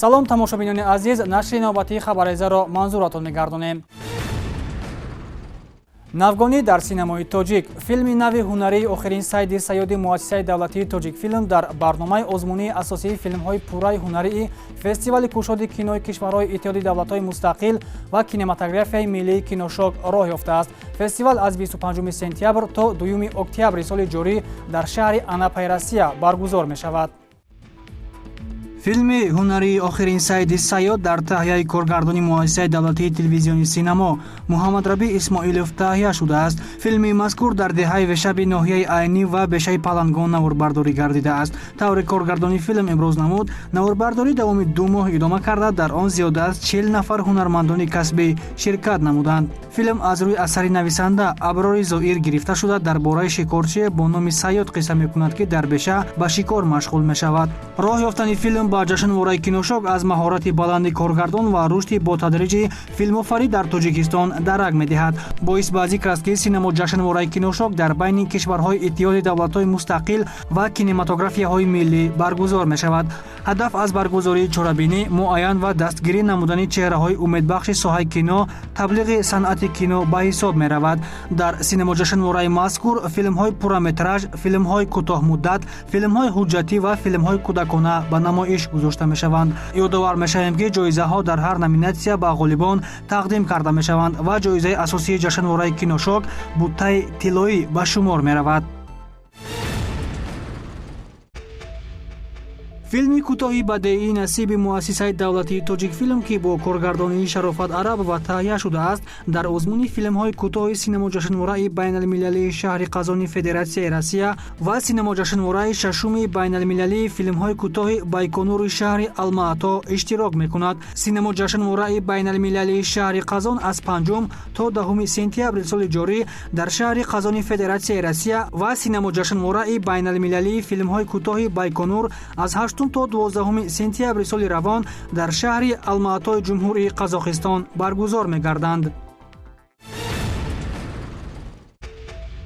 Салом, тамошобинони азиз, нашри навбатии хабарезаро манзуратон мегардонем. Навгонӣ дар синамои тоҷик. Филми нави ҳунарии «Охирин сайди саёди» муассисаи давлатии «Тоҷикфилм» дар барномаи озмунии асосии филмҳои пурраи ҳунарии фестивали кушоди кинои кишварҳои Иттиҳоди давлатҳои мустақил ва кинематографияи миллии «Киношок» роҳ ёфтааст. Фестивал аз 25 сентябр то 2 октябри соли ҷорӣ дар шаҳри Анапаи Россия баргузор мешавад. Филми ҳунарии «Охирин сайди саёд» дар таҳияи коргардони муассисаи давлатии телевизиони синамо Муҳаммадрабӣ Исмоилов таҳия шудааст. Филми мазкур дар деҳаи Вешаби ноҳияи Айнӣ ва бешаи Палангон наворбардорӣ гардидааст. Тавре коргардони филм имрӯз намуд, наворбардорӣ давоми 2 моҳ идома карда, дар он зиёда аз 40 нафар ҳунармандони касбӣ ширкат намуданд. Филм аз рӯи асари нависанда Аброри Зоир гирифта шуда, дар бораи шикорчие бо номи Саёд қисса мекунад, ки дар беша ба шикор машғул мешавад. Роҳ ёфтани филм ба ҷашнвораи «Киношок» аз маҳорати баланди коргардон ва рушди ботадриҷи филмофарӣ дар Тоҷикистон дарак медиҳад. Боис ба зикр аст, ки синамо ҷашнвораи «Киношок» дар байни кишварҳои Иттиҳоди давлатҳои мустақил ва кинематографияҳои миллӣ баргузор мешавад. Ҳадаф аз баргузории чорабинӣ муайян ва дастгирӣ намудани чеҳраҳои умедбахши соҳаи кино, таблиғи санъати кино ба ҳисоб меравад. Дар синамоҷашнвораи мазкур филмҳои пурраметраж, филмҳои кӯтоҳмуддат, филмҳои ҳуҷҷатӣ ва филмҳои кӯдакона ба намоиш гузошта мешаванд. Ёдовар мешавем, ки ҷоизаҳо дар ҳар номинатсия ба ғолибон тақдим карда мешаванд ва ҷоизаи асосии ҷашнвораи «Киношок» буттаи тиллоӣ ба шумор меравад. Филми кӯтоҳи бадеии насиби муассисаи давлатии «Тоҷикфилм», ки бо коргардонии Шарофат Арабова таҳия шудааст, дар озмуни филмҳои кӯтоҳи синамоҷашнвораи байналмилалии шаҳри Қазони Федератсияи Россия ва синамоҷашнвораи шашуми байналмилалии филмҳои кӯтоҳи Байконури шаҳри Алмаато иштирок мекунад. Синамоҷашнвораи байналмилалии шаҳри Қазон аз 5 то 10 сентябри соли ҷорӣ дар шаҳри Қазони Федератсияи Россия ва синамоҷашнвораи байналмилалии филмҳои кӯтоҳи Байконур аз 8 то 12 сентябри соли равон дар шаҳри Алмаатои Ҷумҳурии Қазоқистон баргузор мегарданд.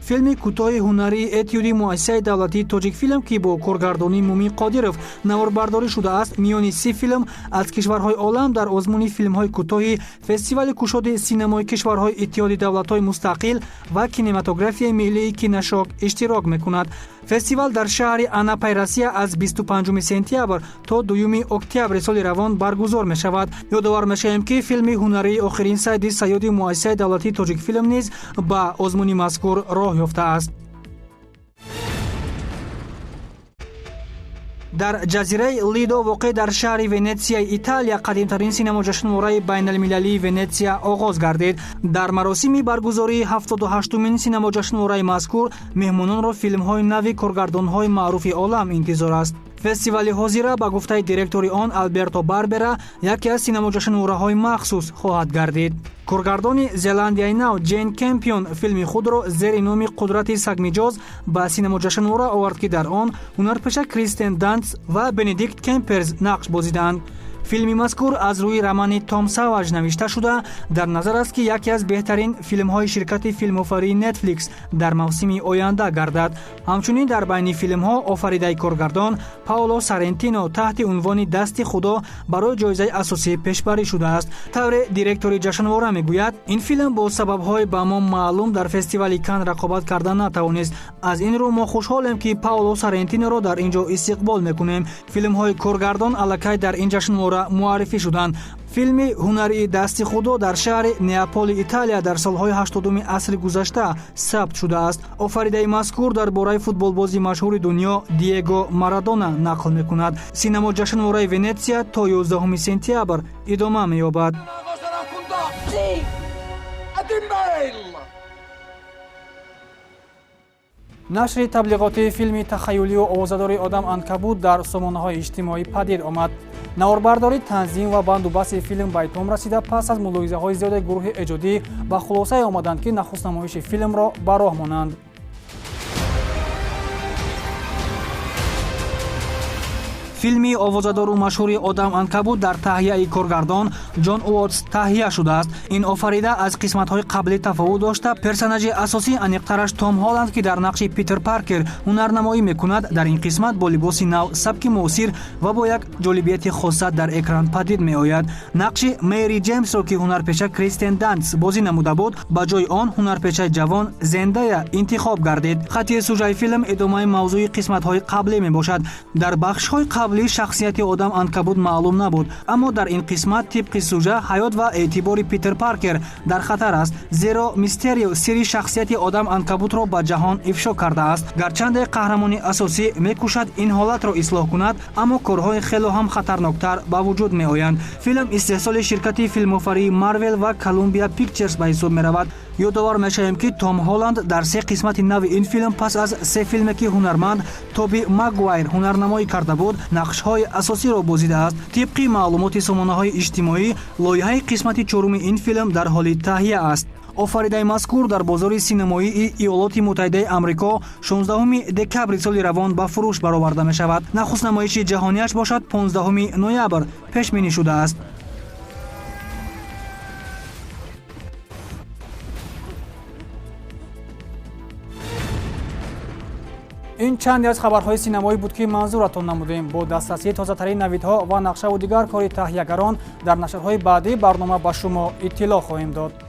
Филми кӯтоҳи ҳунарии этюди муассисаи давлатии «Тоҷикфилм», ки бо коргардонии Мумин Қодиров наворбардорӣ шудааст, миёни 30 филм аз кишварҳои олам дар озмуни филмҳои кӯтоҳи фестивали кушоди синамои кишварҳои Иттиҳоди давлатҳои мустақил ва кинематографияи миллии «Киношок» иштирок мекунад. Фестивал дар шаҳри Анапаи Россия аз 25 сентябр то 2 октябри соли равон баргузор мешавад. Ёдовар мешавем, ки филми ҳунарии «Охирин сайди саёди» муассисаи давлатии «Тоҷикфилм» низ ба озмуни мазкур роҳ ёфтааст. Дар ҷазираи Лидо, воқеъ дар шаҳри Венетсияи Италия, қадимтарин синамоҷашнвораи байналмилалии Венетсия оғоз гардид. Дар маросими баргузории 78-умин синамоҷашнвораи мазкур меҳмононро филмҳои нави коргардонҳои маъруфи олам интизор аст. Фестивали ҳозира, ба гуфтаи директори он Алберто Барбера, яке аз синамоҷашнвораҳои махсус хоҳад гардид. Коргардони Зеландияи Нав Ҷейн Кемпион филми худро зери номи «Қудрати сагмиҷоз» ба синамоҷашнвора овард, ки дар он ҳунарпеша Кристен Дантс ва Бенедикт Кемперс нақш бозидаанд. Филми мазкур аз рӯи романи Том Саваж навишта шуда, дар назар аст, ки яке аз беҳтарин филмҳои ширкати филмофарии Netflix дар мавсими оянда гардад. Ҳамчунин дар байни филмҳо офаридаи коргардон Паоло Сарентино таҳти унвони «Дасти Худо» барои ҷоизаи асосӣ пешбарӣ шудааст. Тавре директори ҷашнвора мегӯяд, ин филм бо сабабҳои ба мо маълум дар фестивали Кан рақобат карда натавонист. Аз ин рӯ мо хушҳолем, ки Паоло Сарентиноро дар ин ҷо истиқбол мекунем. Филмҳои коргардон аллакай дар ин ҷашнвора муаррифӣ шуданд. Филми ҳунарии «Дасти Худо» дар шаҳри Неаполи Италия дар солҳои 80-уми асри гузашта сабт шудааст. Офаридаи мазкур дар бораи футболбози машҳури дунё Диего Марадона нақл мекунад. Синамоҷашнвораи Венетсия то 11 сентябр идома меёбад. Нашри таблиғотии филми тахаюлию овозадори «Одам Анкабут» дар сомонаҳои иҷтимоӣ падид омад. Наворбардорӣ, танзим ва банду басти филм ба итмом расида, пас аз мулоҳизаҳои зиёде гурӯҳи эҷодӣ ба хулосае омаданд, ки нахуст намоиши филмро ба роҳ монанд. Филми овозадору машҳури Одам Анкабут дар таҳияи коргардон Ҷон Уотс таҳия шудааст. Ин офарида аз қисматҳои қаблӣ тафовут дошта, персонажи асосӣ, аниқтараш Том Ҳоланд, ки дар нақши Питер Паркер ҳунарнамоӣ мекунад, дар ин қисмат бо либоси нав, сабки муосир ва бо як ҷолибияти хоса дар экран падид меояд. Нақши Мэри Ҷеймсро, ки ҳунарпеша Кристен Данст бозӣ намуда буд, ба ҷои он ҳунарпешаи ҷавон Зендая интихоб гардид. Хати сужаи филм идомаи мавзӯи қисматҳои қаблӣ мебошад. Дар бахшҳои қаблӣ шахсияти Одам Анкабут маълум набуд, аммо дар ин қисмат тибқи сужа ҳаёт ва эътибори Питер Паркер дар хатар аст, зеро Мистерио сирри шахсияти Одам Анкабутро ба ҷаҳон ифшо кардааст. Гарчанде қаҳрамони асосӣ мекӯшад ин ҳолатро ислоҳ кунад, аммо корҳои хело ҳам хатарноктар ба вуҷуд меоянд. Филм истеҳсоли ширкати филмофарии Марвел ва Колумбия Пикчерс ба ҳисоб меравад. Ёдовар мешавем, ки Том Ҳоланд дар се қисмати нави ин филм, пас аз се филме, ки ҳунарманд Тоби Магуайр ҳунарнамоӣ карда буд, нақшҳои асосиро бозидааст. Тибқи маълумоти сомонаҳои иҷтимоӣ, лоиҳаи қисмати чоруми ин филм дар ҳоли таҳия аст. Офаридаи мазкур дар бозори синамоии Иёлоти Муттаҳидаи Амрико 16 декабри соли равон ба фурӯш бароварда мешавад. Нахуст намоиши ҷаҳонияш бошад, 15 ноябр пешбинӣ шудааст. Ин чанде аз хабарҳои синамоӣ буд, ки манзуратон намудем. Бо дастрасии тозатарин навидҳо ва нақшаву дигар кори таҳиягарон дар нашрҳои баъдии барнома ба шумо иттилоъ хоҳем дод.